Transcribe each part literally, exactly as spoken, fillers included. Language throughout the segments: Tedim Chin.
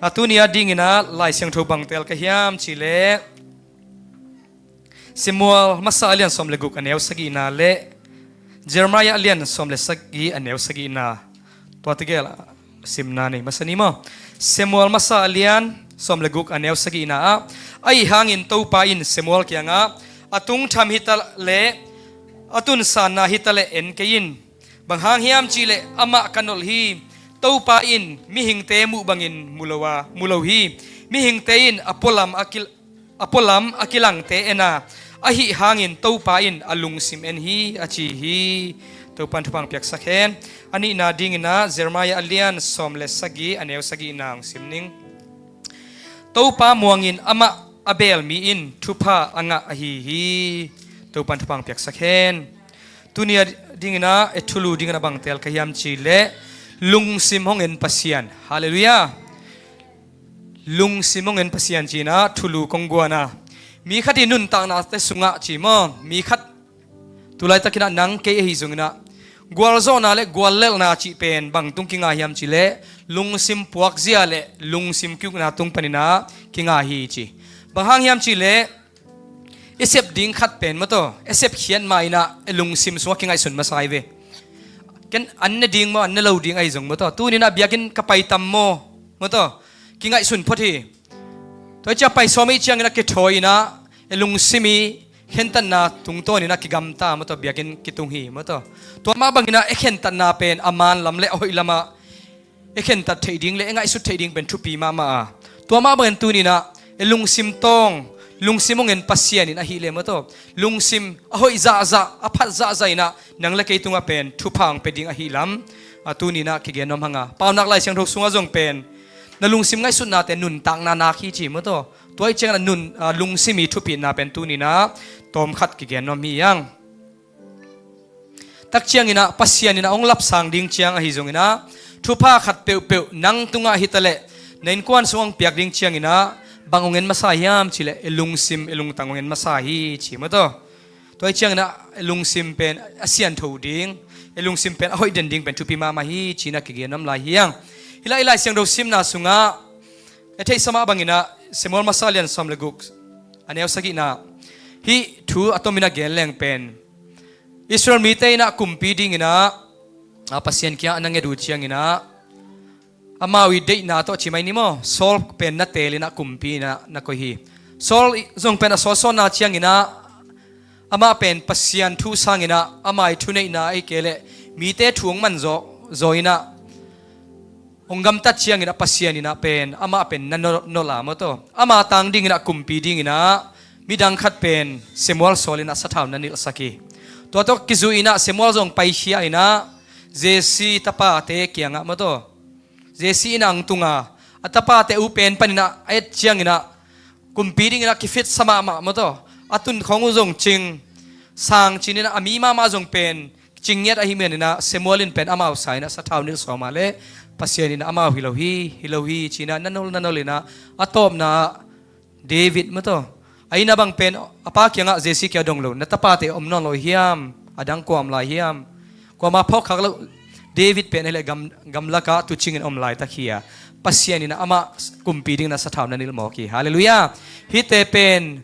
A tuni a dingin ah Lai Siangtho bang teel ka hiam cih leh Samuel masa a lian sawm le guk a neu sagihna le Jeremiah a lian sawm le sagih a neu sagihna. Tua tegel simna nei masa ni maw? Samuel masa a lian sawm le guk a neu sagihna ah, ahi hangin Topa in Samuel kiangah, a tungtham hita le a tunsanna hita le en kei in. Bang hang hiam cih leh amah ka nolh hi. Topa in mihingte muh bangin mu lo a, mu lo hi. Mihingte in a pualam a kil a pualam a kilangte en a, ahi hangin Topa in a lungsim en hi, a ci hi. Topan thupha piaksak hen. A nihna dingin ah Jeremiah a lian sawm le sagih a neu sagihna hong sim ning. Topa muangin amah a beel mi in thupha a ngah ahi hi. Topan thupha piaksak hen. Tuni a dingin ah e thulu dingin a bang teel ka hiam cih leh lungsim hong en Pasian. Halleluiah. Lungsim hong en Pasian ci-in ah thulu kong guan a, mi khat i nuntaknate sungah ci maw, mi khat tulaitakin ah nang kei ahi zongin ah gualzawhna le guallelhna cih pen bang tung kinga hiam cih leh lungsim puakzia le lungsim kiukna tung panin ah kinga hi ci. Bang hang hiam cih leh i sep ding khat pen maw taw, i sep khiat ma-in ah i lungsim sungah kingaihsun masa hi ve. Ken an ne ding maw, an ne lo ding ahi zong maw taw, tuni-in ah biakinn ka pai tam maw, maw taw, kingaihsun phot hi. Tua hi ciang pai sawm i ciangin ah kithawi-in ah i lungsim i khentatna tungtawnin ah kigamta maw taw, biakinn kitung hi maw taw. Tua mah bangin ah i khentatna pen a man lam le a hoih lamah i khentat theih ding le i ngaihsut theih ding pen thupi mahmah a, tua mah bangin tuni-in ah i lungsim tawng, lungsim hong en Pasian in ahih leh maw taw, lungsim a hoih zahzah, a phat zahzah in ah nang le kei tungah pen thupha hong pia ding ahih lam, a, tuni-in ah kigen nuam hang a. Paunak Lai Siangtho sungah zong pen na lungsim ngaihsutnate nuntakna nak hi ci maw taw. Tua hi ciangin ah nun, a, lungsim i thupitna pen tuni-in ah tawmkhat kigen nuam hi hang. Tak ciangin ah Pasian in ah hong lapsang ding ciang ahi zongin ah thupha khat peuhpeuh nang tungah hita leh na innkuan sung hong piak ding ciangin ah bang hong en masa hiam cih leh i lungsim, i lungtang hong en masa hi ci maw taw. Tua hi ciangin ah i lungsim pen a siantho ding, i lungsim pen a hoih den ding pen thupi mahmah hi ci-in ah kigen nuam lai hi hang. Hih lai, hih Lai Siangtho simna sungah i theihsa mah bangin ah Samuel masa lian sawm le guk a neu sagihna, hih thu a tomin a gen leng pen Israel mite in ah kumpi dingin ah, a, Pasian kiang a na nget uh ciangin ah amau i deihna tawh ci mai ni maw, Saul pen na teel in ah kumpi in ah na koih hi. Saul i, zong pen a sawtsawtna ciangin ah amah pen Pasian thu sangin ah ama i thuneihna ahih kei leh mite thu hong man zaw, zaw in ah hong gamtat ciangin ah Pasian in ah pen amah pen na nolh, nolh a maw taw. Ama tang dingin ah kumpi dingin ah midang khat pen Samuel sawl in ah sathau na nilhsak hi. Tua tawh kizui in ah Samuel zong paikhia in ah Jesse tapate kiangah maw taw, Jesse in ah hong tung a, a tapate uh pen panin ah a et ciangin ah kumpi dingin ah kifitsa mahmah maw taw. A tunkhawng uh zong cing, sang cin in ah a mi mahmah zong pen cing ngiat ahih manin ah Samuel in pen amau sa in ah sathau nilh sawm a leh Pasian in ah amau hi lo hi, hi lo hi ci-in ah na nolh, na nolh in ah a tawpna ah David maw taw, a inn ah bang pen a pa kiangah Jesse kiangah dong lo, na tapate om nawn lo hiam, a dang kua om lai hiam, kuamah phawk khak lo. David pen ahih leh gam, gamlakah tuucingin om laitak hi a, Pasian in ah amah kumpi dingin ah sathau na nilh mawk hi. Halleluiah. Hihte pen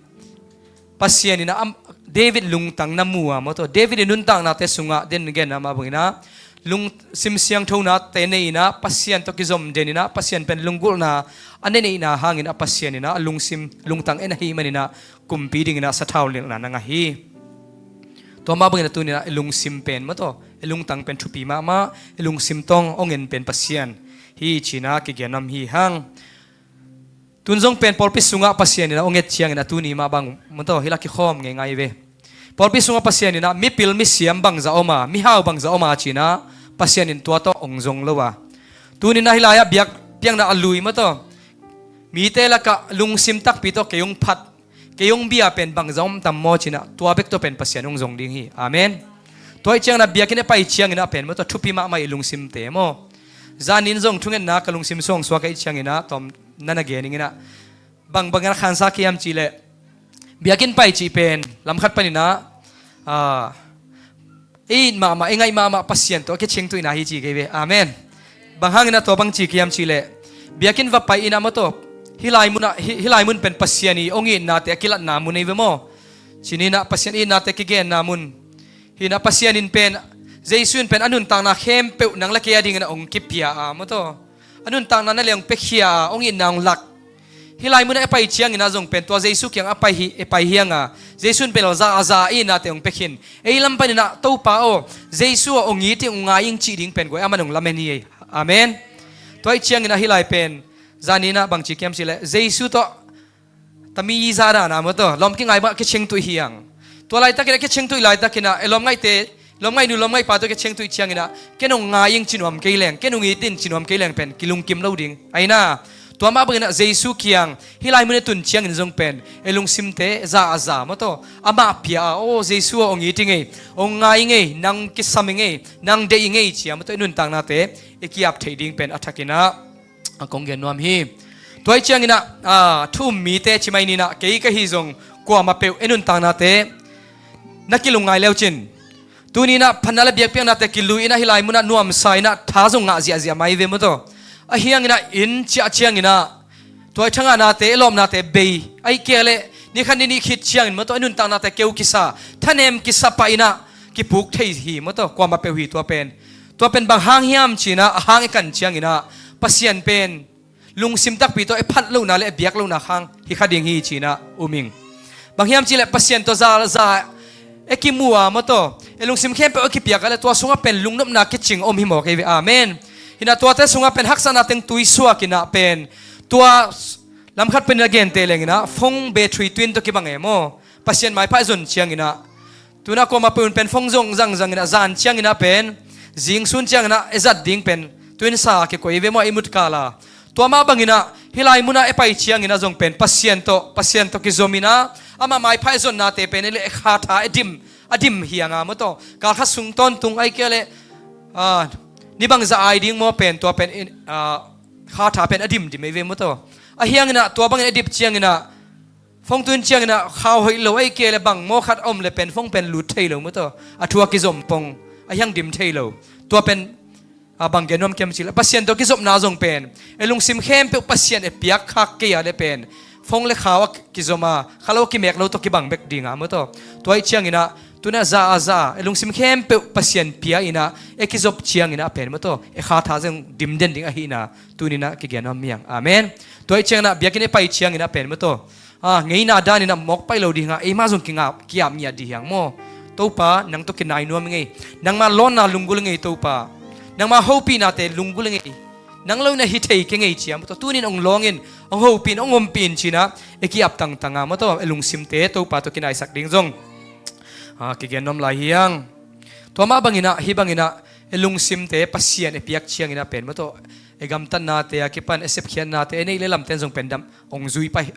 Pasian in ah am, David lungtang na mu a maw taw, David i nuntaknate sungah den gen a mah bangin ah lungsim siangthonate nei in ah Pasian tawh kizom den in ah Pasian pen lunggulhna a neihneihna hangin ah Pasian in ah a lungsim, lungtang en ahih manin ah kumpi dingin ah sathau nilhna na ngah hi. Tua mah bangin ah tuni-in ah i lungsim pen maw taw, i lungtang pen thupi mahmah, i lungsim tawng hong en pen Pasian hi ci-in ah kigen nuam hi hang. Tun zong pen pawlpi sungah Pasian in ah hong et ciangin ah tuni mah bang maw taw, hih lah kikhawm ngeingai ve. Pawlpi sungah Pasian in ah mipil misiam bangzah om a, mihau bangzah om a ci-in ah Pasian in tua tawh hong zong lo a. Tuni-in ah hih lai-ah biakpiakna a lui maw taw, mite lakah lungsim takpi tawh kei hong phat, kei hong bia pen bangzah om tam maw ci-in ah tua bek tawh pen Pasian hong zong ding hi. Amen. Tua ahih ciangin ah biakinn i pai ciangin ah pen maw taw, thupi mahmah i lungsimte maw. Zanin zong thungetna ka lungsim sung suak ahih ciangin ah tawm na na gen ning in ah, bang bangin a khansa kei hiam cih leh biakinn pai cih pen lamkhat panin ah, a, i it mahmah, i ngaih mahmah Pasian tawh a kicingtuihna hi ci kei ve. Amen. Bang hangin ah tua bang ci kei hiam cih leh Biakinn va pai inah maw taw, hih lai munah, hih, hih lai mun pen Pasian i hong itnate a kilatna mun ei ve maw? Ci-in inah Pasian itnate kigenna mun. Hinah Pasian in pen, Jesu in pen a nuntakna khempeuh nang le kei a dingin a hong kipia a maw taw, a nuntakna na le hong piakhia a, hong itna hong lak. Hih lai munah e pai ciangin ah zong pen tua Jesu kiang a pai hi, e pai hiang a, Jesu in pen lo za a za a itnate hong pia khin. Ei lam panin ah Topa aw, Jesu aw hong it ing, hong ngai ing cih ding pen guai a man hong lamen hi ei. Amen. Tua ih ciangin ah hih lai pen, zanin ah bangci kiam cih leh Jesu tawh tami za dan a maw taw, lawm kingai bang a kicingtuih hiang. Tua laitakin a kicingtuih laitakin ah e lawm ngaihte, lawm ngaihnu, lawm ngaihpa tawh kicingtuih ciangin ah ken hong ngai ing ci nuam kei leng, ken hong it ing ci nuam kei leng pen kilungkim lo ding. Aina, tua mah bangin ah Jesu kiang hih lai mun e tun ciangin zong pen e lungsimte za a za maw taw, amah pia a, aw Jesu aw hong it ing ei, hong ngai ing ei, nang kisam ing ei, nang deih ing ei ci a maw taw, e nuntaknate e kiap theih ding pen a thakin ah a kong gen nuam hi. Tua ih ciangin ah, a, thu um mite ci mai ni inah kei ka hi zong kuamah peuh e nuntaknate na kilung ngai leu cin. Tuni inah phatna le biakpiaknate kilui inah hih lai munah nuamsa inah tha zong ngah ziahziah mai ve maw taw. Ahi hangin ah inn ciah ciangin ah tua i thangahnate, e lawpnate bei, ahih kei leh ni khat ni nih khit ciangin maw taw, e nuntaknate keu kisa, thanem kisa pah inah kipuk thei hi maw taw, kuamah peuh hi tua pen. Tua pen bang hang hiam ci inah a hang e kan ciangin ah Pasian pen lungsim takpi tawh e phat lohna le e biak lohna khang hi kha ding hi ci inah um ing. Bang hiam cih leh Pasian tawh za za e kimu a maw taw, e lungsim khempeuh e kipiak a leh tua sungah pen lungnopna kicing om hi maw kei ve. Amen. Hinah tuate sungah pen haksatna teng tuisuak inah pen tua lam khat panin a gente leng inah phone battery twin tawh kibang e maw. Pasian maipha e zon ciangin ah, tunah kuamah peuh in pen phone zong zangzang inah zan ciangin ah pen, zing sun ciangin ah e zat ding pen twin sa kikoih ve maw, a ihmut kal a. Tua mah bangin ah hih lai munah e pai ciangin ah zong pen Pasian tawh, Pasian tawh kizom inah amah maipha e zonnate pen e le e kha tha e dim, a dim hiang a maw taw, kal khat sung tawntung ahih kei leh, a, ni bangzah ai ding maw pen tua pen in, a, kha tha pen a dimdim ei ve maw taw. Ahi hangin ah tua bangin e dip ciangin ah phone tun ciangin ah khau hoih lo ahih kei leh bang maw khat a om leh pen phone pen lut thei lo maw taw, a thu a kizom pong, ahi hang dim thei lo. Tua pen, a, bang gen nuam kiam cih leh Pasian tawh kizopna zong pen e lungsim khempeuh Pasian e piak khak kei a leh pen phone le khau a kizom a, kha lo a kimek lo tawh kibang bek ding a maw taw. Tua ih ciangin ah tunah za a za a e lungsim khempeuh Pasian pia inah e kizop ciangin ah pen maw taw, e kha tha zong dim den ding ahihna tuni inah kigen nuam hi hang. Amen. Tua ih ciangin ah biakinn e pai ciangin ah pen maw taw, a, ngeina danin ah mawk pai lo ding a, eima zong kinga, kiap ngiat ding hiang maw. Topa, nang tawh kinai nuam ing ei. Nangma lawnna lunggulh ing ei Topa. Nangma hopihnate lunggulh ing ei. Nang lo inah hi thei keng ei ci a maw taw, tunin hong lawng in, hong hopih in, hong ompih in ci inah e kiap tangtang a maw taw, e lungsimte Topa tawh kinaisak ding zong, a, kigen nuam lai hi hang. Tua mah bangin ah, hih bangin ah e lungsimte Pasian e piak ciangin ah pen maw taw, e gamtatnate a kipan, e sepkhiatnate, e neih le lamten zong pen dam, hong zui pah,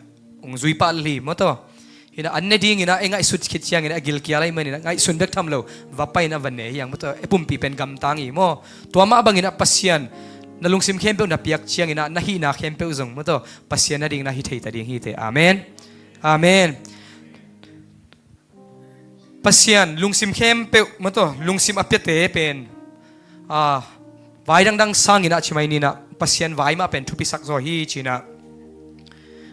hong zui pah lel hi maw taw. Hinah an ne dingin ah e ngaihsut khit ciangin ah e gilkial ahih manin ah ngaihsun bek tham lo, va pai inah va ne hi hang maw taw, e pumpi pen gamtang hi maw. Tua mah bangin ah Pasian na lungsim khempeuh na piak ciangin ah na hihna khempeuh zong maw taw, Pasian na ding na hi thei ta ding hi te. Amen. Amen. Pasian lungsim khempeuh maw taw, lungsim a piate pen, a, vai dangdang sangin ah ci mai ni inah Pasian vai mah pen thupisak zaw hi ci inah,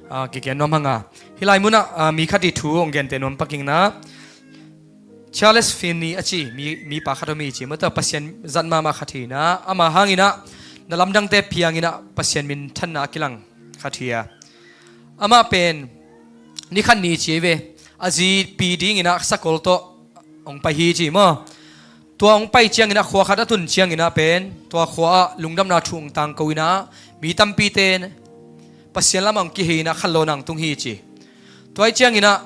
a, kigen nuam hang a. Hih lai munah, a, mi khat ih thu hong gente nuam pak ing inah, Charles Finney a ci mi, mipa khat om hi ci maw taw, Pasian zat mahmah khat hi inah, ama hangin ah na lamdangte piang inah Pasian minthanna a kilang khat hi a. Amah pen ni khat ni ci ei ve, a zipi dingin ah sakol tawh hong pai hi ci maw. Tua hong pai ciangin ah khua khat a tun ciangin ah pen tua khua ah lungdamna thu hong tangko inah mi tampite Pasian lamah hong kihei inah khanlawhna hong tung hi ci. Tua ih ciangin ah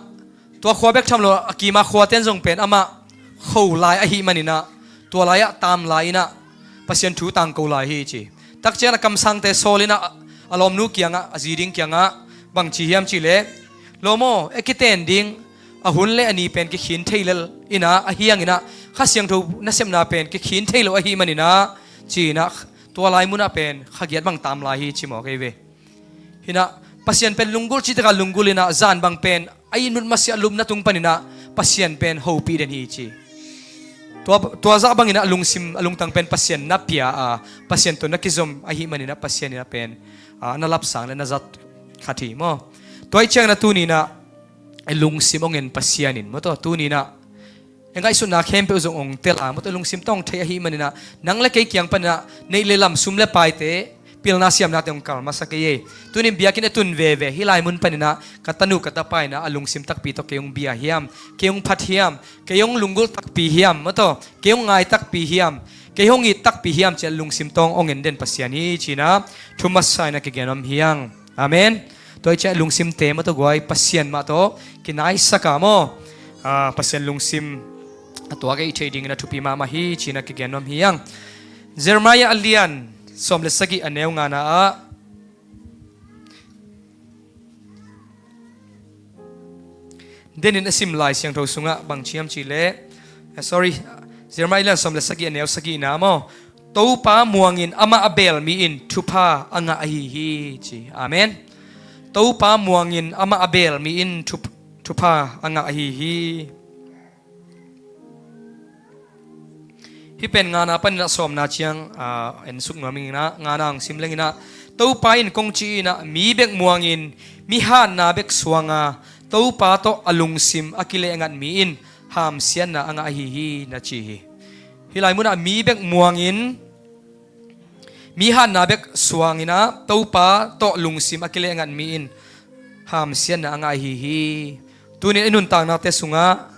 tua khua bek tham lo a kima khuaten zong pen amah kho lai ahih manin ah tua lai-ah tam lai inah Pasian thu tangko lai hi ci. Tak ciangin ah kamsangte sawl inah a lawmnu kiangah, a zi ding kiangah bang ci hiam cih leh, lawm aw, e kiten ding a hun le a ni pen kikhin thei lel inah, ahi hangin ah Kha Siangtho nasepna pen kikhin thei lo ahih manin ah ci inah tua lai munah pen kha giat bang tam lai hi ci maw kei ve. Hinah Pasian pen lunggulh cih takah lunggulh inah zan bang pen a itmut masiah lupna tung panin ah Pasian pen hopih den hi ci. Tua, tua zah bangin ah lungsim, a lungtang pen Pasian na pia a, Pasian tawh na kizom ahih manin ah Pasian inah pen a, na lapsang le na zat khat hi maw. Tua ih ciangin a tuni-in ah i lungsim hong en Pasian in maw tawh, tuni-in ah i ngaihsutna khempeuh zong hong tel a maw tawh, lungsim tawh hong thei ahih manin ah nang le kei kiang panin ah neih le lam, sum le paite, pilna siamnate hong kal masa kei ei. Tuni-in biakinn a tun veve hih lai mun panin ah ka tanu ka tapa in ah a lungsim takpi tawh kei hong bia hiam, kei hong phat hiam, kei hong lunggulh takpi hiam maw tawh, kei hong ngai takpi hiam, kei hong it takpi hiam ci-in lungsim tawh hong en den Pasian hi ci-in ah thu masa in ah kigen nuam hi hang. Amen. Tua ih ciang lungsimte maw tawh guai, Pasian mah tawh kinaisak a maw, a, Pasian lungsim a tuak i theih dingin a thupi mahmah hi ci-in ah kigen nuam hi hang. Jeremiah a lian sawm le sagih a neu ngana ah denin a sim Lai Siangtho sungah bang ci hiam cih leh, eh, sorry, Jeremiah lian sawm le sagih a neu sagihna maw, Topa muangin amah a beel mi in thupha a ngah ahi hi ci. Amen. Topa muangin amah a beel mi in thup-, thupha a ngah ahi hi. Hih pen ngana panin ah sawmna ciang, ah, en suk nuam ing in ah, ngana hong sim leng in ah, Topa in kong ci in ah, mi bek muangin, mi hatna bek suanga, Topa tawh a lungsim a kileh ngat mi in hamsiatna a ngah ahi hi na ci hi. Hih lai munah mi bek muangin, mi hatna bek suangin ah, Topa tawh lungsim a kileh ngat mi in hamsiatna a ngah ahi hi. Tuni-in i nuntaknate sungah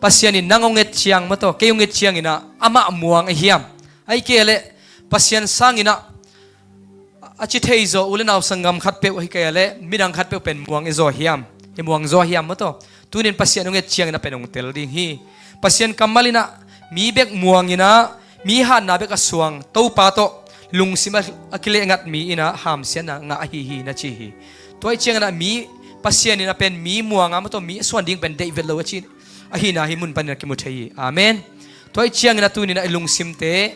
Pasian in nang hong et ciang maw tawh, kei hong et ciangin ah amah muang a hiam? Ahih kei leh Pasian sangin ah a ci thei zaw u le nau sanggam khatpeuh, ahih kei leh midang khatpeuh pen muang i zaw hiam? I muang zaw hiam maw tawh? Tuni-in Pasian hong et ciangin ah pen hong tel ding hi. Pasian kammal in ah mi bek muangin ah, mi hatna bek a suang, Topa tawh lungsim a, a kileh ngat mi in ah hamsiatna ngah ahi hi na ci hi. Tua ih ciangin ah mi, Pasian in ah pen mi muang a maw tawh, mi a suan ding pen deih vet lo a ci ahihna hih mun panin ah kimu thei hi. Amen. Tua ih ciangin ah tuni-in ah i lungsimte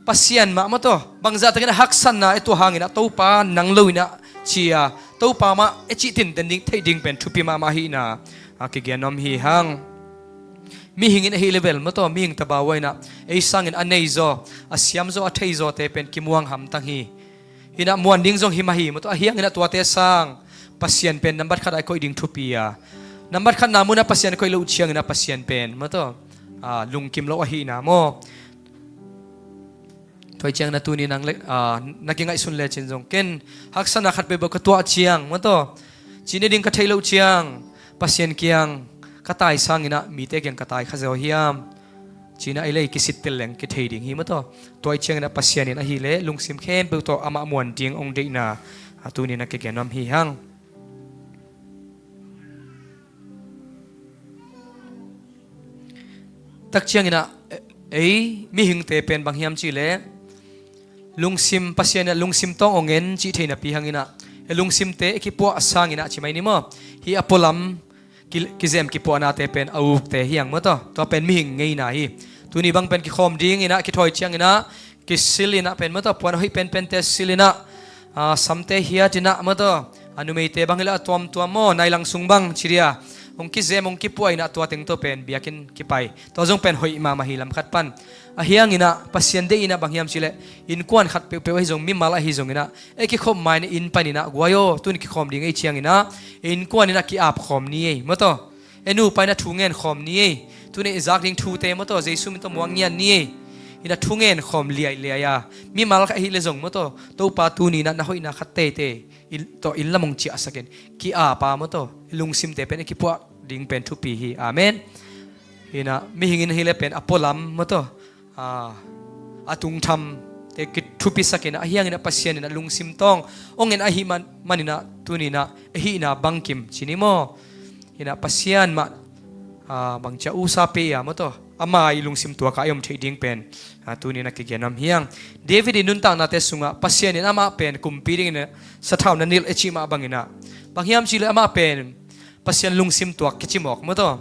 Pasian mah maw tawh, bangzah takin a haksatna i tuah hangin ah Topa nang lo in ah ci a, Topa mah i cih tinten ding, theih ding pen thupi mahmah ahihna a kigen nuam hi hang. Mihing in ahi level maw tawh, mihing tabau in ah ei sangin a nei zaw, a siam zaw, a thei zawte pen kimuang hamtang hi. In ah muan ding zong hi mah hi maw tawh, ahi hangin ah tuate sang Pasian pen nambat khat ah i koih ding thupi a, nambat khatna munah Pasian koih loh ciangin ah Pasian pen maw tawh, a, lungkim lo ahihna maw. Tua ih ciangin ah tuni nang le, a, na kingaihsun lecin zong ken haksatna khat peuhpeuh ka tuah ciang maw tawh, ci ne ding ka theih loh ciang Pasian kiang ka tai sangin ah mite kiang ka tai kha zaw hiam? Ci-in ah ei le ei kisittel leng kithei ding hi maw tawh. Tua ih ciangin ah Pasian in ahih leh lungsim khempeuh tawh amah muan ding hong deihna, a, tuni-in ah kigen nuam hi hang. Tak ciangin ah, ei mihingte pen bang hiam cih leh lungsim, Pasian in ah lungsim tawh hong en cih thei napi hangin ah, ei lungsimte i kipuah sangin ah ci mai ni maw, hih a pualam ki, kizem kipuahnate pen a ukte hi hang maw tawh. Tua pen mihing ngeina hi. Tuni bang pen kikhawm dingin ah kithawi ciangin ah kisil in ah pen maw tawh, puan a hoih penpente sil in ah, a, samte hiat in ah maw tawh, a, numeite bang hi leh a tuamtuam maw, nailang sung bang ci dia hong kizem, hong kipuah in ah tua teng tawh pen biakinn kipai. Tua zong pen hoih mahmah hi lam khat pan. Ahi hangin ah Pasian deih in ah bang hiam cih leh innkuan khat peuhpeuh ahi zong, mimal ahi zongin ah, ei kikhop mai-in inn panin ah, guai aw, tuni kikhawm ding ei ciangin ah innkuan in ah ki-ap khawm ni ei maw tawh. Ei nupa in ah thu ngen khawm ni ei. Tuni i zak ding thute maw tawh, Jesu min tawh muang ngiat ni ei. In ah thu ngen khawm liailiai a, mimal khat ahih leh zong maw tawh, Topa tuni in ah na hoihna khat teitei i tawh inn lam hong ciahsak in, ki-ap a maw tawh, i lungsimte pen i kipuah ding pen thupi hi. Amen. In ah mihing in ahih leh pen a pualam maw tawh, a, a tungthamte kithupisak in ah, ahi hangin ah Pasian in ah lungsim tawh hong en ahih man, manin ah tuni in ah i hihna bangkim ci ni maw. In ah Pasian mah, a, bangci a usa pia maw tawh, ama i lungsim tuak ah i om theih ding pen, a, tuni in ah kigen nuam hi hang. David i nuntaknate sungah Pasian in amah pen kumpi dingin ah sathau na nilh i cih mah bangin ah, bang hiam cih leh amah pen Pasian lungsim tuak kici mawk maw tawh.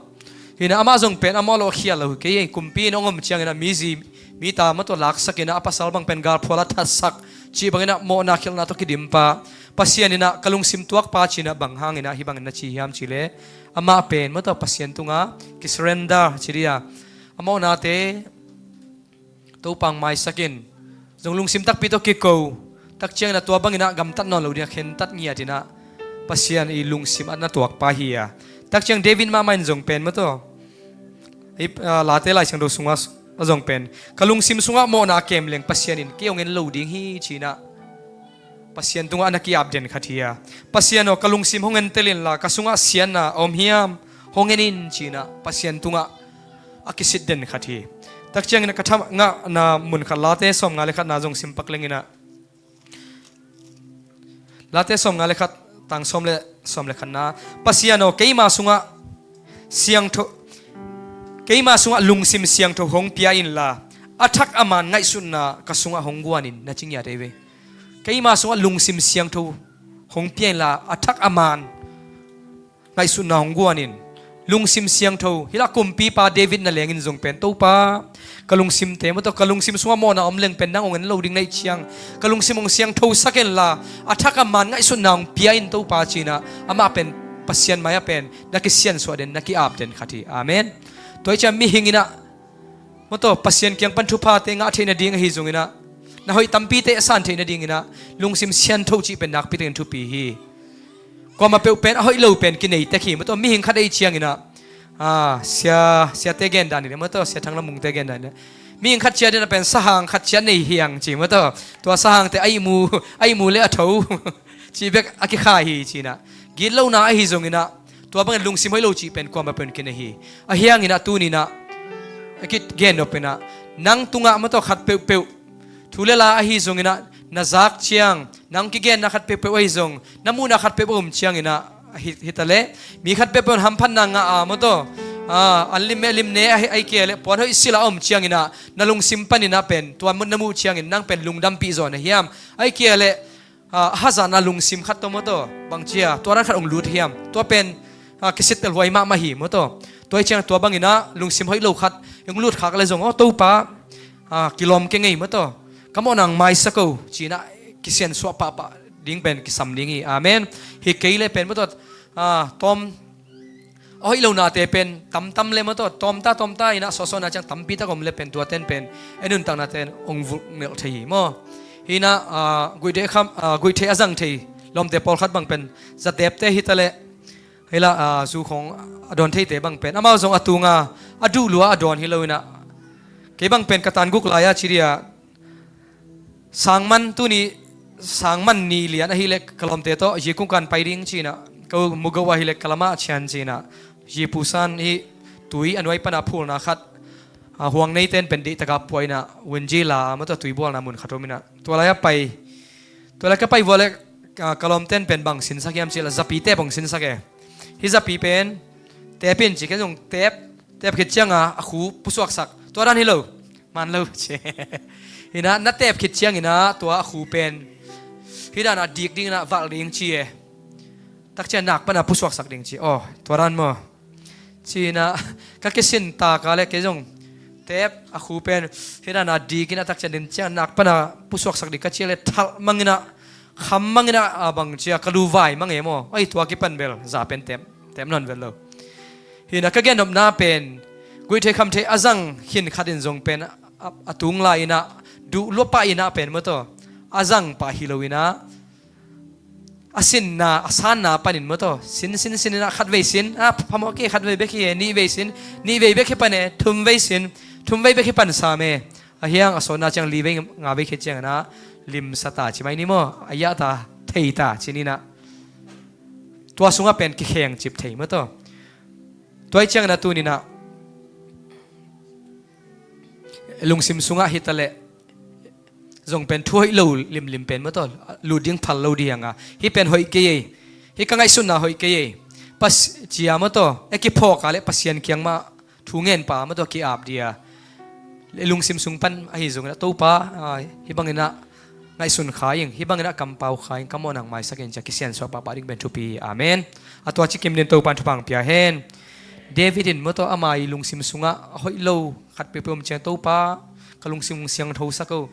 Hi in ah amah zong pen a mawh lo a khial lo hi kei ei. Kumpi in hong om ciangin ah mi zi mi ta maw tawh laksak in ah, a pasal bang pen galphual a thatsak cih bangin ah mawhna khialhna tawh kidimpa, Pasian in ah ka lungsim tuakpa ci-in ah bang hangin ah hih bangin na ci hiam cih leh, amah pen maw tawh Pasian tungah kisurrender ci dia, a mawhnate Topa hong maisak in, zong lungsim takpi tawh kiko, Tak ciangin ah tua bangin ah gamtat nawn lo ding a khentat ngiat in ah Pasian i lungsim a na tuakpa hi a. Tak ciang David mahmah in zong pen maw taw, i, ah, Late Lai Siangtho sungah a zong pen, ka lungsim sungah mawhna a kem leng Pasian in kei hong en lo ding hi ci-in ah Pasian tungah a na ki-ap den khat hi a. Pasian aw, ka lungsim hong entel inla, ka sungah siatna a om hiam, hong en in ci-in ah Pasian tungah a kisit den khat hi. Tak ciangin a ka thamngahna mun khat, Late sawmnga le khatna zong sim pak leng in ah. Late sawmnga le khat, tang sawm le, sawm le khatna. Pasian aw, keima sungah siangtho, keima sungah lungsim siangtho hong pia inla, a thak a man ngaihsutna ka sungah hong guan in, na ci ngiat ei ve. Keima sungah lungsim siangtho hong pia inla, a thak a man ngaihsutna hong guan in. Lungsim siangtho, hi lah kumpipa David na lengin zong pen, Topa, ka lungsimte maw taw, ka lungsim sungah mawhna om leng pen nang hong en lo ding na hih ciang, ka lungsim hong siangtho sak inla, a thak a man ngaihsutna hong pia in Topa ci-in ah, amah pen Pasian mai-ah pen na kisiansuah den, na ki-ap den khat hi. Amen. Tua hi ciang mihing in ah maw taw, Pasian kiang pan thuphate ngah theih nading ahi zongin ah, na hoih tampite a san theih nadingin ah, lungsim siangtho cih pen nakpi takin thupi hi. Kuamah peuh pen a hoih lo pen kinei tek hi, maw taw, mihing khat a hih ciangin ah, ah, sia, siate gen dan in ah, maw taw, Sia Thang Lam Mungte gen dan in ah, mihing khat ciat in ah pen sahang khat ciat nei hi hang ci, maw taw, tua sahangte a ihmu, a ihmu le a tho cih bek a kikhai hi ci-in ah, gitlohna ahi zongin ah, tua bangin lungsim hoih lo cih pen kuamah peuh kinei hi. Ahi hangin ah tuni-in ah a kigen nop in ah, nang tungah maw taw khat peuhpeuh thu le la ahi zongin ah, na zak ciang, nang kigenna khat peuhpeuh ahi zong, na muhna khat peuhpeuh a om ciangin ah, hi, hi ta leh, mi khat peuhpeuh in hamphatna ngah a maw taw, ah, an lim meh lim ne, ahi, ahih kei leh puan hoih silh a om ciangin ah, na lungsim panin ah pen tua na muh ciangin nang pen lungdampih zaw na hiam? Ahih kei leh, ah, hazatna lungsim khat tawh maw taw, bang ci a, tua dan khat hong lut hiam? Tua pen, ah, kisittel huai mahmah hi maw taw. Tua hi ciang tua bangin ah lungsim hoih lo khat hong lut khak leh zong, aw Topa, ah, kilawm keng ei maw taw, ka mawhna hong maisak o ci-in ah kisiansuah pahpah ding pen kisam ding hi. Amen. Hi kei leh pen maw taw, ah, tawm a hoih lonate pen tamtam le maw taw, tawmta tawmta in ah sawhsawhna ciang tampi tak om le pen tuate'n pen ei nuntaknate'n hong vulh melh thei hi maw. Hi in ah, ah, guihtheih kham, ah, guihtheih a zang thei lawmte pawlkhat bang pen zatepte hi ta leh, hi lah, ah, zu khawng a dawn theite bang pen amau zong a tunga a duh lua a dawn hi lo in ah, kei bang pen ka tan guk lai-a ci dih a, Sangman tuni, Sangman ni lian ahih leh ka lawmte tawh Zikung kan pai ding ci-in ah, ka u Mugo ahih leh ka lamah a cian ci-in ah, Zipusan hi tui a nuai pan a phulna khat, ah, huang neite'n pen deihtak a pua in ah, Wenji la maw taw, tui bualna mun khat om in ah, tua lai-ah pai, tua lai ka pai vua leh, ah, ka lawmte'n pen bang sinsak hiam cih leh zapi tep hong sinsak e. Hi zapi pen tep in ci, ken zong tep, tep khit ciang a, a khu pusuaksak, tua dan hi lo, man lo ci. Hi in ah na tep khit ciangin ah tua a khu pen hi dan a dik ding in ah valh ding ci e. Tak ciang nak pan a pusuaksak ding ci. Aw, tua dan maw ci-in ah ka kisin tak a leh kei zong tep a khu pen hi dan a dik in ah tak ciang din ciang nak pan a pusuaksak ding ka cih leh thalh mang in ah, kham mang in ah, a bang ci a, ka lu vai mang e maw. Ai, tua kipan bel za pen tep, tep nawn vet lo. Hi in ah ka gen nopna pen guihtheih khamtheih a zang khin khat in zong pen a, a, a tung lai in ah duh lua pah in ah pen maw taw, a zang pah hi lo in ah, a sinna, a sanna panin maw taw, sin, sin, sin in ah khatvei sin, ah, phamawh kei, khatvei bek hi e, nihvei sin, nihvei bek hi pan e, thumvei sin, thumvei bek hi pan sam e. Ahi hang a sawtna ciang livei ngavei khit ciangin ah limsa ta ci mai ni maw, a yah ta, thei ta ci ni in ah, tua sungah pen kikheng cip thei maw taw. Tua hi ciangin ah tuni-in ah lungsim sungah hi ta leh zong pen thu hoih lo limlim pen maw taw, lut ding phal lo ding a, hih pen hoih kei ei, hih ka ngaihsutna hoih kei ei, Pas-, ci a maw taw, a kiphawk a leh Pasian kiang mah thu ngen pa maw taw, ki-ap ding a. Lungsim sung pan ahi zongin ah, Topa, ah, hih bangin ah ngaihsun kha ing, hih bangin ah kampau kha ing, ka mawhna hong maisak in ci a kisiansuah pahpah ding pen thupi hi. Amen. A tua ci kim dingin Topa'n thupha hong pia hen. David in maw taw, ama i lungsim sungah a hoih lo khat peuhpeuh om ciang, Topa, ka lungsim hong siangthosak o.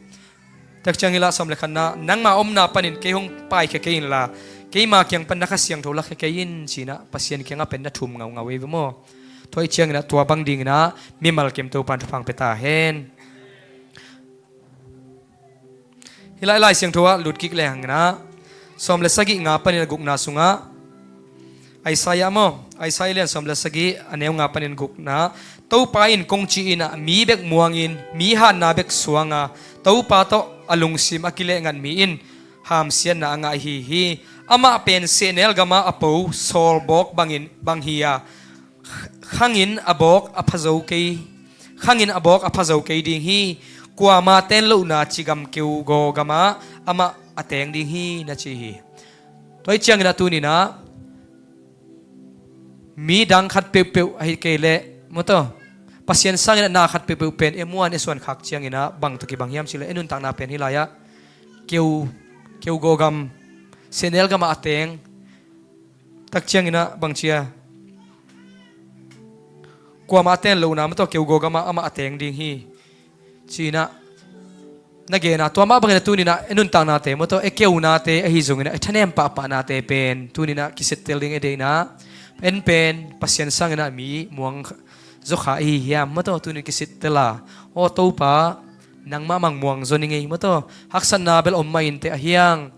Tak ciang hi lah sawm le khatna, nangma omna panin kei hong paikhia kei inla, keima kiang pan na Kha Siangtho lakhia kei in ci-in ah Pasian kiangah pen na thum ngaungau ei ve maw. Tua hi ciangin ah tua bang dingin ah mimal kim Topa'n thupha hong pia ta hen. Hih lai, Lai Siangtho ah lut kik leng hang inah, sawm le sagih nga panin a gukna sungah, Isaiah maw, Isaiah lian sawm le sagih a neu nga panin gukna, Topa in kong ci inah mi bek muangin, mi hatna bek suanga, Topa tawh a lungsim a kileh ngat mi in hamsiatna a ngah ahi hi. Amah pen sehnel gamah a po sawlbawk bangin bang hi a, khangin a bawk a pha zo kei, khangin a bawk a pha zo kei ding hi. Kuama ten lohna cigam keugaw gamah amah a teng ding hi, na ci hi. Tua hi ciangin a tuninah mi dang khat peuhpeuh ahi kei leh, mawtaw, Pasian sangin a na khat peuhpeuh pen e muan e suan khak ciangin a bang tawh kibang hiam cileh, e nuntakna pen hih lai-ah keu, keugaw gam, sehnel gamah a teng. Tak ciangin a bang cia, kuama a ten lohna, mawtaw, keugaw gamah amah a teng ding hi, ci-in a na gen a, tua mah bangin a tuninah e nuntaknate, mawtaw, e keunate ahi zongin a, e thanem pahpahnate pen tuninah kisittel ding e deihna. En pen Pasian sangin a mi muang zawkha ahi hiam, mawtaw, tunin kisittel a, aw Topa, nangmah mang muang zaw ni ngei, mawtaw, haksatna bel om mah inteh, ahi hang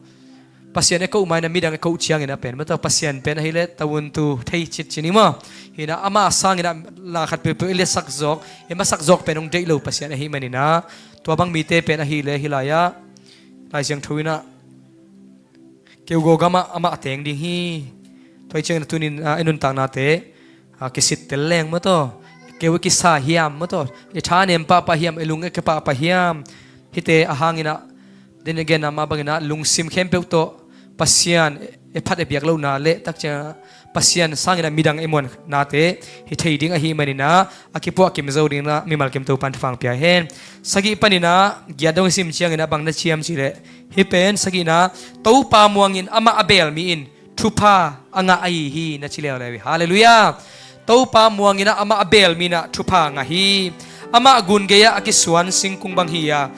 Pasian e koh mah inah midang e koh ciangin a pen, mawtaw, Pasian pen ahih leh tawuntu thei citcin hi maw. Hi inah ama sangin a na khat peuhpeuh e liatsak zawk, e masak zawk pen hong deih lo Pasian ahih manin a, tua bang mite pen ahih leh hih lai-ah Lai Siangtho inah keugaw gamah amah a teng ding hi. Tua hi ciangin a tunin a e nuntaknate a kisittel leng, mawtaw, keu e kisa hiam, mawtaw, e thanem pahpah hiam, e lung e kipahpah hiam. Hihte a hang inah, then again, a mah bangin a lungsim khempeuh tawh Pasian e phat e biak lohna le tak ciangin a Pasian sangin a midang e muannate hi thei ding ahih manin a, a kipuah kim zo dingin a mimal kim Topan thupha pia hen. Sagih panin a giat dong i sim ciangin a bang na ci hiam cileh, hih pen sagihna, Topa muangin amah a beel mi in thupha a ngah ahi hi, na ci leuleu hi. Halleluiah. Topa muangin a amah a beel mi inah thupha ngah hi. Amah gun gei-ah a kisuan singkung bang hi a,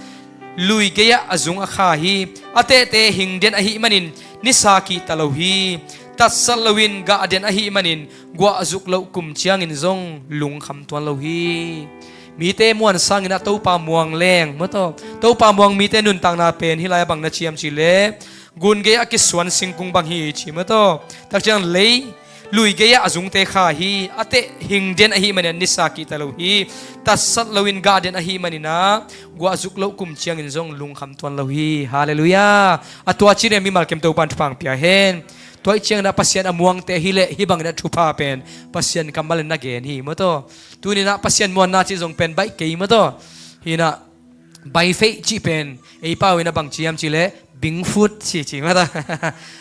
lui gei-ah a zung a kha hi. A tehte hing den ahih manin nisa kihta lo hi. Tatsat loin gah den ahih manin guah zuk loh kum ciangin zong lungkham tuan lo hi. Mite muan sangin a Topa muang leng, mawtaw, Topa muang mite nuntakna pen hih lai-ah bang na ci hiam cileh, gun gei-ah a kisuan singkung bang hi, ci, mawtaw. Tak ciang lei, lui gei-ah a zungte kha hi. A teh hing den ahih manin nisa kihta lo hi. Tatsat loin gah den ahih manin a guah zuk loh kum ciangin zong lungkham tuan lo hi. Halleluiah. A tua ci-in a mimal kim Topan thupha pia hen. Tua hi ciangin a Pasian a muangte hi leh hih bangin a thupha pen Pasian kammal in na gen hi, mawtaw. Tunin a Pasian muanna cih zong pen baih kei, mawtaw. Hi inah baih feih cih pen ei pau in a bang ci hiam cileh, bing phut ci ci, mawtaw.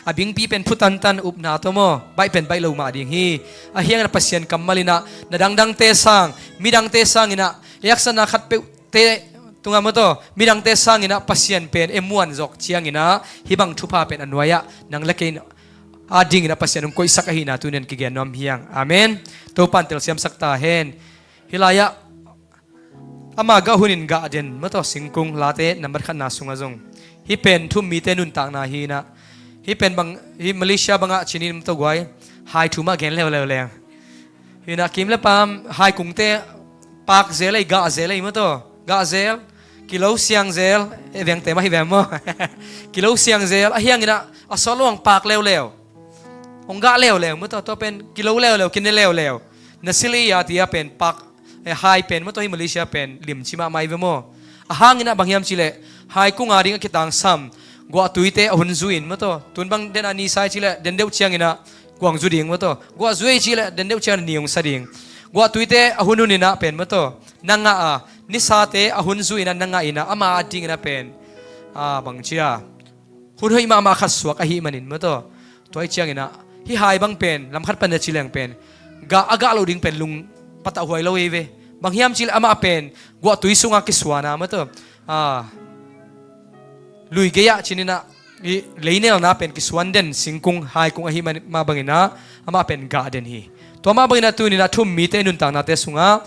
A bingpi pen phu tantan, upna tawh maw, baih pen baih lo mah ding hi. Ahi hangin a Pasian kammal inah na dangdangte sang, midangte sang inah, e haksatna khat peuh te tungah, mawtaw, midangte sangin a Pasian pen e muan zawk ciangin a hih bang thupha pen a nuai-ah nang le kei a dingin a Pasian hong koihsak ahihna tuni-in kigen nuam hi hang. Amen. Topan telsiamsak ta hen. Hih lai-ah ama gah hunin gah den, mawtaw, singkung, Late nambat khatna sungah zong hih pen thu-um mite nuntakna hi inah, hih pen bang, hih Malaysia bangah cinin, mawtaw, guai, hai thu mah gen leuleu leng. Hi inah kim le pam, hai kungte pak zel ei, gah zel ei, mawtaw. Gah zel, kilo siang zel, e vengte mah hi veng maw. Kilo siang zel, ahi hangin a, a sawt lo hang pak leuleu. Hong gah leuleu, mawtaw, tua pen kilo leuleu, kine leuleu. Na silh ei a, tia pen pak, e, hai pen, mawtaw, hih Malaysia pen limci mahmah hi ve maw. A hang inah bang hiam cileh, hai kung a ding a kitangsam guahtuite a hun zui-in, mawtaw, tun bang den a ni sa ei cileh, den deuh ciangin a guah hong zu ding, mawtaw. Guah zu ei cileh, den deuh ciangin a ni hong sa ding. Guahtuite a hun hun inah pen, mawtaw, na ngah a, nisate a hun zui-in a na ngah inah, ama a dingin a pen, a, bang cia, hun hoih mahmah khat suak ahih manin, mawtaw. Tua hi ciangin a, hih hai bang pen lam khat panin a ci leng pen gah, a gah loh ding pen lung patah huai lo hi ve. Bang hiam cileh amah pen guahtui sungah kisuan a, mawtaw, a, lui gei-ah cinin a, hih leinelna pen kisuan den singkung, hai kung ahih mah, mah bangin a, amah pen gah den hi. Tua mah bangin a tunin a thu-um mite nuntaknate sungah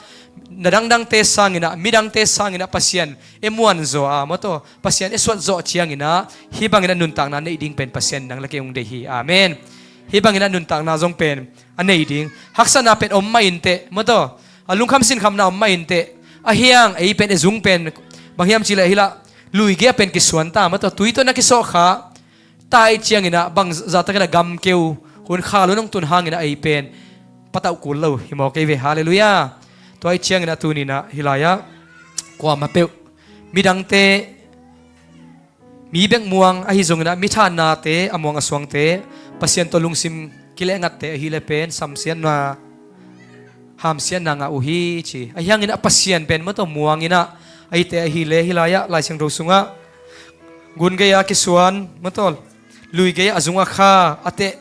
na dangdangte sangin a, midangte sangin a Pasian e muan zaw a, mawtaw, Pasian e suat zawh ciangin a, hih bangin a nuntakna neih ding pen Pasian nang le kei hong deih hi. Amen. Hih bangin a nuntakna zong pen a nei ding. Haksatna pen om mah inteh, mawtaw, a lungkham sinkhamna om mah inteh. Ahi hang ei pen e zung pen bang hiam cileh, hih lah Lui gei ah pen kisuan ta maw tawh, tui tawh na kisawh kha. Tua ahih ciangin ah bang zahtakin ah gamkeu hun kha lo nong tun hangin ah ei pen patauh kul lo hi maw kei ve. Halleluiah. Tua ahih ciangin ah tuni-in ah hih lai-ah kuamah peuh midangte, mi bek muang ahi zongin ah mi thannate, a muang a suangte, Pasian tawh lungsim kilehngatte ahih leh pen samsiatna, hamsiatna ngah uh hi ci. Ahi hangin ah Pasian pen maw tawh muangin ah a hihte ahih leh hih lai-ah Lai Siangtho sungah gun gei-a kisuan maw tawh, lui gei-ah a zung a kha, a teh,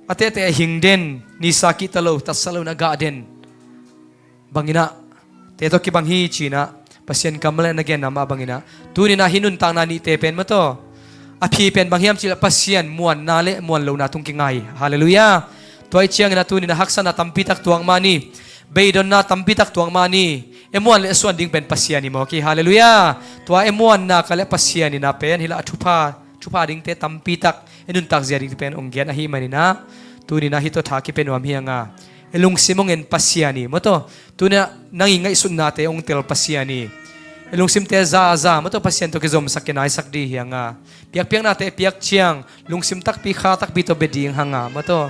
a tehteh a hing den, nisa kihta lo, tatsa lo-in a gah den bangin ah, te tawh kibang hi ci-in ah Pasian kammal in ah na genna mah bangin ah, tuni-in ah hih nuntakna nihte pen maw tawh, a phi pen bang hiam cih leh Pasian muanna le muan lohna tung kinga hi. Halleluiah. Tua ahih ciangin ah tuni-in ah haksatna tampi tak tuak mah ni, beidonna tampi tak tuak mah ni, e muan le e suan ding pen Pasian hi maw kei. Halleluiah. Tua e muanna ka le Pasian in ah pen hih lai-ah thupha, thupha dingte tampi tak, e nuntak zia dingte pen hong gen ahih manin ah, tuni-in ah hih tawh tha kipia nuam hi hang a, e lungsim hong en Pasian hi maw tawh, tuni-in ah nang i ngaihsutnate hong tel Pasian hi. E lungsimte zaza maw tawh Pasian tawh kizomsak kinaisak ding hi hang a, piakpiaknate piak ciang lungsim takpi, kha takpi tawh bia ding hang a maw tawh.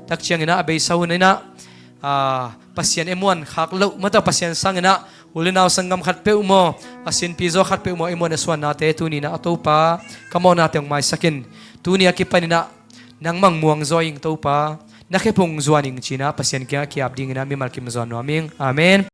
Tak ciangin ah a beisa hun in ah, ah, Pasian e muan khak loh maw tawh, Pasian sangin ah u le nau sanggam khat peuh maw, a sinpi zaw khat peuh maw, e muan e suannate tuni-in ah a Topa, ka mawhnate hong maisak in. Tuni a kipanin ah nangmah hong muang zaw ing Topa, na khephung zuan ing ci-in ah Pasian kiangah ki-ap dingin ah mimal kim zawn nuam ing. Amen.